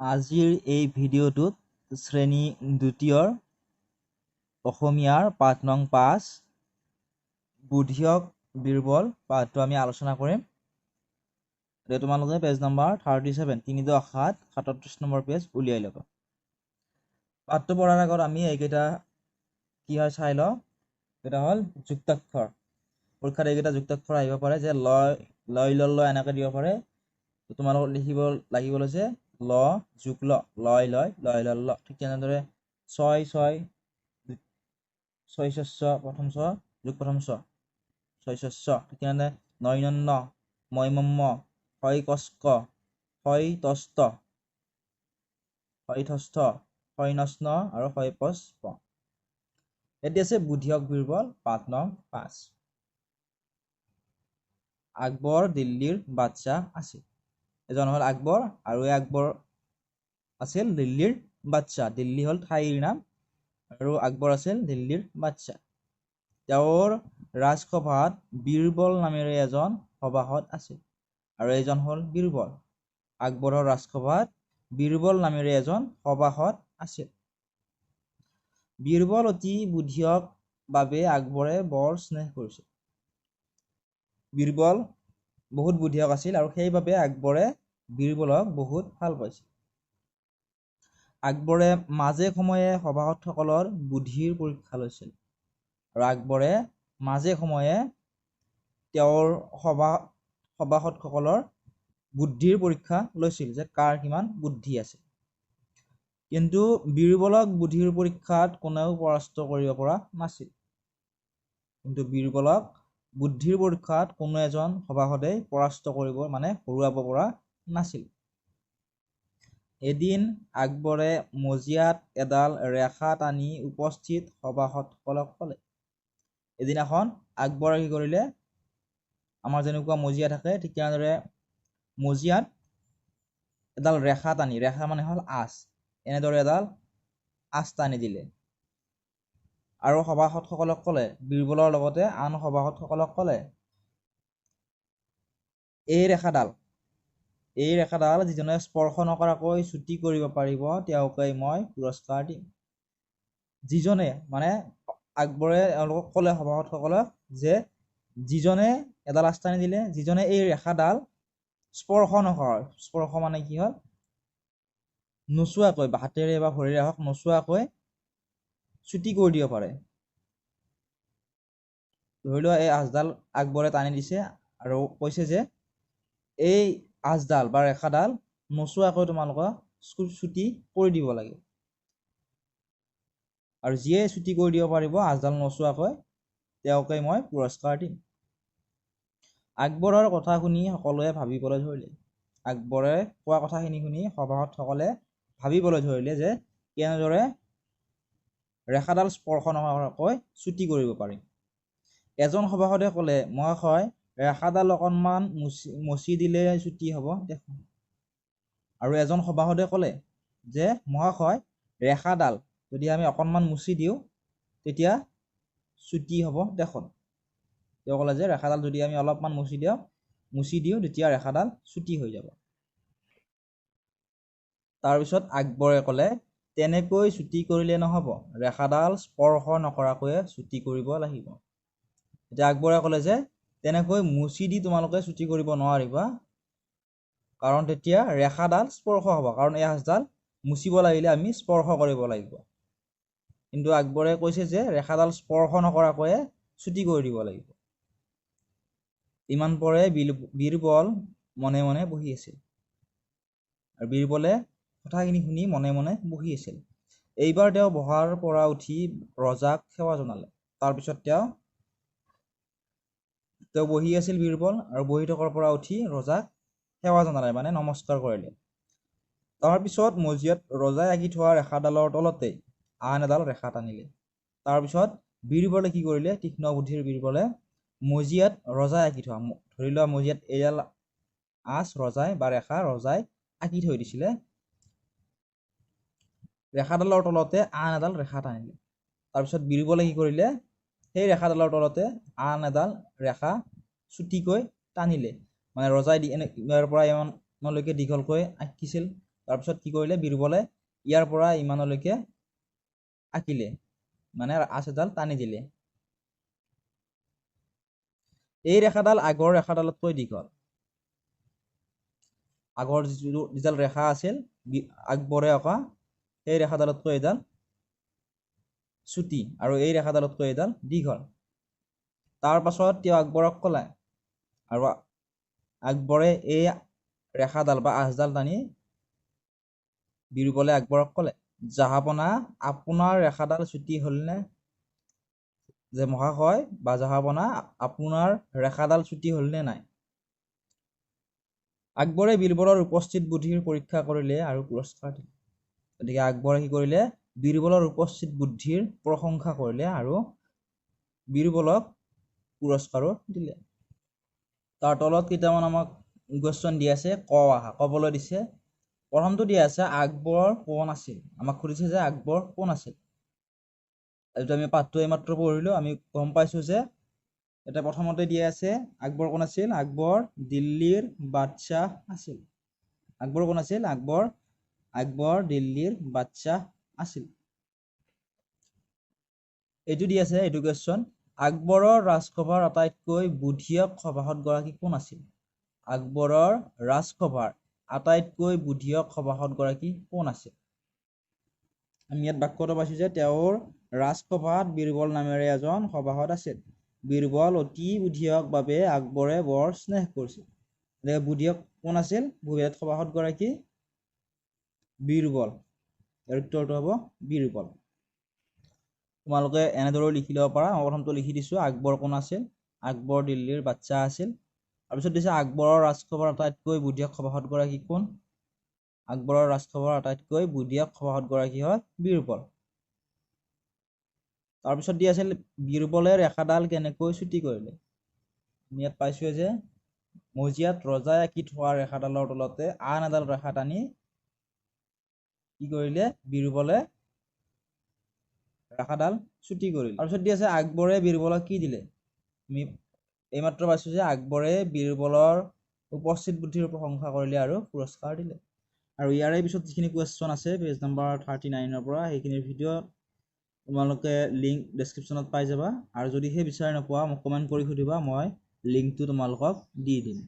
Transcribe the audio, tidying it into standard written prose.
আজিৰ এই ভিডিঅ'টোত শ্ৰেণী দ্বিতীয়ৰ অসমীয়াৰ পাঠ নং 5 বুধিয়ক বীৰবল পাঠটো আমি আলোচনা কৰিম। এতিয়া তোমালোকে পেজ নম্বৰ 37 3 2 7 37 নম্বৰ পেজ উলিয়াই ল'বা। পাঠটো পঢ়াৰ আগত আমি এইকেইটা কি হয় চাই লওঁ। এটা হ'ল যুক্তাক্ষৰ। পৰীক্ষাত এইকেইটা যুক্তাক্ষৰ আহিব পাৰে যে লয় লয় ল ল এনেকৈ দিব পাৰে। তোমালোক লিখিব লাগিব যে ল যোগ ল, লয় লয় লয় ল ল। ঠিক তেনেদৰে ছয় ছয় ছয় ছ প্ৰথম ছ যোগ প্ৰথম ছ ছয় ছ ছ। ঠিক তেনেদৰে নয় ন ন ময় ম ম হয় কচ ক হয় তস্ত হয় থস্থ হয় নচ ন আৰু হয় পচ প। এতিয়া আছে বুধিয়ক বীৰবল পাঠ নং 5। আকবৰ দিল্লীৰ বাদশ্বাহ আছিল। এজন হ'ল আকবৰ আৰু এই আকবৰ আছিল দিল্লীৰ বাদশ্বাহ। দিল্লী হ'ল ঠাইৰ নাম আৰু আকবৰ আছিল দিল্লীৰ বাদশ্বাহ। তেওঁৰ ৰাজসভাত বীৰবল নামেৰে এজন সভাসদ আছিল আৰু এইজন হ'ল বীৰবল। আকবৰৰ ৰাজসভাত বীৰবল নামেৰে এজন সভাসদ আছিল। বীৰবল অতি বুধিয়ক বাবে আকবৰে বৰ স্নেহ কৰিছিল। বীৰবল বহুত বুধিয়ক আছিল আৰু সেইবাবে আকবৰে বীৰবলক বহুত ভাল পাইছিল। আকবৰে মাজে সময়ে সভাসদসকলৰ বুদ্ধিৰ পৰীক্ষা লৈছিল আৰু আকবৰে মাজে সময়ে তেওঁৰ সভাসদসকলৰ বুদ্ধিৰ পৰীক্ষা লৈছিল যে কাৰ কিমান বুদ্ধি আছে। কিন্তু বীৰবলক বুদ্ধিৰ পৰীক্ষাত কোনেও পৰাস্ত কৰিব পৰা নাছিল। কিন্তু বীৰবলক বুদ্ধিৰ পৰীক্ষাত কোনো এজন সভাসদেই পৰাস্ত কৰিব মানে হৰুৱাব পৰা নাছিল। এদিন আকবৰে মজিয়াত এডাল ৰেখা টানি উপস্থিত সভাসদসকলক ক'লে। এদিনাখন আকবৰে কি কৰিলে, আমাৰ যেনেকুৱা মজিয়া থাকে ঠিক তেনেদৰে মজিয়াত এডাল ৰেখা টানি, ৰেখা মানে হ'ল আঁচ, এনেদৰে এডাল আঁচ টানি দিলে আৰু সভাসদসকলক ক'লে, বীৰবলৰ লগতে আন সভাসদসকলক ক'লে, এই ৰেখাডাল যিজনে স্পৰ্শ নকৰাকৈ চুটি কৰিব পাৰিব তেওঁকেই মই পুৰস্কাৰ দিম। যিজনে মানে আকবৰে এওঁলোকক ক'লে সভাসদসকলক যে যিজনে এডাল আঁচ টানি দিলে, যিজনে এই ৰেখাডাল স্পৰ্শ নকৰাকৈ, স্পৰ্শ মানে কি হ'ল, নোচোৱাকৈ বা হাতেৰে বা ভৰিৰে হওক নোচোৱাকৈ চুটি কৰি দিব পাৰে। ধৰি লোৱা এই আঁচডাল আকবৰে টানি দিছে আৰু কৈছে যে এই আঁচডাল বা ৰেখাডাল নোচোৱাকৈ তোমালোকক চুটি কৰি দিব লাগে আৰু যিয়ে চুটি কৰি দিব পাৰিব আঁচডাল নোচোৱাকৈ তেওঁকে মই পুৰস্কাৰ দিম। আকবৰৰ কথা শুনি সকলোৱে ভাবিবলৈ ধৰিলে। আকবৰে কোৱা কথাখিনি শুনি সভাসদসকলে ভাবিবলৈ ধৰিলে যে কেনেদৰে ৰেখাডাল স্পৰ্শ নকৰাকৈ চুটি কৰিব পাৰিম। এজন সভাসদে ক'লে, মহাশয়, ৰেখাডাল অকণমান মচি দিলে চুটি হ'ব দেখোন। আৰু এজন সভাসদে ক'লে যে মহাশয়, ৰেখাডাল যদি আমি অকণমান মুচি দিওঁ তেতিয়া চুটি হ'ব দেখোন। তেওঁ ক'লে যে ৰেখাডাল যদি আমি অলপমান মুচি দিওঁ তেতিয়া ৰেখাডাল চুটি হৈ যাব। তাৰপিছত আকবৰে ক'লে, তেনেকৈ চুটি কৰিলে নহ'ব, ৰেখাডাল স্পৰ্শ নকৰাকৈয়ে চুটি কৰিব লাগিব। এতিয়া আকবৰে ক'লে যে তেনেকৈ মুচি দি তোমালোকে চুটি কৰিব নোৱাৰিবা, কাৰণ তেতিয়া ৰেখাডাল স্পৰ্শ হ'ব, কাৰণ এই আঁচডাল মুচিব লাগিলে আমি স্পৰ্শ কৰিব লাগিব। কিন্তু আকবৰে কৈছে যে ৰেখাডাল স্পৰ্শ নকৰাকৈয়ে চুটি কৰি দিব লাগিব। ইমান পৰে বীৰবল মনে মনে বহি আছিল আৰু বীৰবলে কথাখিনি শুনি মনে মনে বহি আছিল। এইবাৰ তেওঁ বহাৰ পৰা উঠি ৰজাক সেৱা জনালে। তাৰপিছত তেওঁ বহি আছিল বীৰবল আৰু বহি থকাৰ পৰা উঠি ৰজাক সেৱা জনালে, মানে নমস্কাৰ কৰিলে। তাৰপিছত মজিয়াত ৰজাই আঁকি থোৱা ৰেখাডালৰ তলতে আন এডাল ৰেখা টানিলে। তাৰপিছত বীৰবলে কি কৰিলে, তীক্ষ্ণ বুদ্ধিৰ বীৰবলে মজিয়াত ৰজাই আঁকি থোৱা, ধৰি লোৱা মজিয়াত এইডাল আঁচ ৰজাই বা ৰেখা ৰজাই আঁকি থৈ দিছিলে, ৰেখাডালৰ তলতে আন এডাল ৰেখা টানিলে। তাৰপিছত বীৰবলে কি কৰিলে, সেই ৰেখাডালৰ তলতে আন এডাল ৰেখা চুটিকৈ টানিলে, মানে ৰজাই দি এনে ইয়াৰ পৰা ইমানলৈকে দীঘলকৈ আঁকিছিল, তাৰপিছত কি কৰিলে বীৰবলে ইয়াৰ পৰা ইমানলৈকে আঁকিলে, মানে আঁচ এডাল টানি দিলে। এই ৰেখাডাল আগৰ ৰেখাডালতকৈ দীঘল। আগৰ যিডাল ৰেখা আছিল আকবৰে অঁকা, সেই ৰেখাডালতকৈ এডাল চুটি আৰু এই ৰেখাডালতকৈ এডাল দীঘল। তাৰ পাছত তেওঁ আকবৰক ক'লে আৰু আকবৰে এই ৰেখাডাল বা আঁচডাল টানি বীৰবলে আকবৰক ক'লে, জাহাপনা আপোনাৰ ৰেখাডাল চুটি হ'লনে? যে মহাশয় বা জাহাপনা আপোনাৰ ৰেখাডাল চুটি হ'লনে নাই? আকবৰে বীৰবলৰ উপস্থিত বুদ্ধিৰ পৰীক্ষা কৰিলে আৰু পুৰস্কাৰ দিলে। গতিকে আকবৰে কি কৰিলে? বীৰবলৰ উপস্থিত বুদ্ধিৰ প্ৰশংসা কৰিলে আৰু বীৰবলক পুৰস্কাৰো দিলে। তাৰ তলত কেইটামান আমাক কুৱেশ্যন দি আছে, ক আহা ক'বলৈ দিছে। প্ৰথমটো দিয়া আছে আকবৰ কোন আছিল। আমাক সুধিছে যে আকবৰ কোন আছিল। এইটো আমি পাঠটো এইমাত্ৰ পঢ়িলোঁ, আমি গম পাইছোঁ যে এটা প্ৰথমতে দিয়া আছে আকবৰ কোন আছিল। আকবৰ দিল্লীৰ বাদশ্বাহ আছিল। আকবৰ কোন আছিল? আকবৰ দিল্লীৰ বাদশ্বাহ আছিল। এইটো দি আছে এইটো কুৱেশ্যন, আকবৰৰ ৰাজসভাৰ আটাইতকৈ বুদ্ধিয়ক সভাসদগৰাকী কোন আছিল? আকবৰৰ ৰাজসভাৰ আটাইতকৈ বুদ্ধিয়ক সভাসদগৰাকী কোন আছিল? আমি ইয়াত বাক্যটো পাইছোঁ যে তেওঁৰ ৰাজসভাত বীৰবল নামেৰে এজন সভাসদ আছিল। বীৰবল অতি বুদ্ধিয়ক বাবে আকবৰে বৰ স্নেহ কৰিছিল। গতিকে বুদ্ধিয়ক কোন আছিল? বুদ্ধিয়ক সভাসদগৰাকী বীৰবল। ইয়াৰ উত্তৰটো হ'ব বীৰবল। তোমালোকে এনেদৰেও লিখি ল'ব পাৰা। মই প্ৰথমটো লিখি দিছোঁ, আকবৰ কোন আছিল? আকবৰ দিল্লীৰ বাদশ্বাহ আছিল। তাৰপিছত দিছে আকবৰৰ ৰাজসভাৰ আটাইতকৈ বুদ্ধিয়ক সভাসদগৰাকী কোন? আকবৰৰ ৰাজসভাৰ আটাইতকৈ বুদ্ধিয়ক সভাসদগৰাকী হ'ল বীৰবল। তাৰপিছত দি আছিল বীৰবলে ৰেখাডাল কেনেকৈ চুটি কৰিলে? আমি ইয়াত পাইছোঁৱে যে মজিয়াত ৰজাই আঁকি থোৱা ৰেখাডালৰ তলতে আন এডাল ৰেখা টানি কি কৰিলে? বীৰবলে ৰেখাডাল চুটি কৰিলে। তাৰপিছত দি আছে আকবৰে বীৰবলক কি দিলে? আমি এইমাত্ৰ পাইছোঁ যে আকবৰে বীৰবলৰ উপস্থিত বুদ্ধিৰ প্ৰশংসা কৰিলে আৰু পুৰস্কাৰ দিলে। আৰু ইয়াৰে পিছত যিখিনি কুৱেশ্যন আছে পেজ নম্বৰ 39ৰ পৰা, সেইখিনিৰ ভিডিঅ' তোমালোকে লিংক ডেছক্ৰিপশ্যনত পাই যাবা। আৰু যদিহে বিচাৰি নোপোৱা মোক কমেণ্ট কৰি সুধিবা, মই লিংকটো তোমালোকক দি দিম।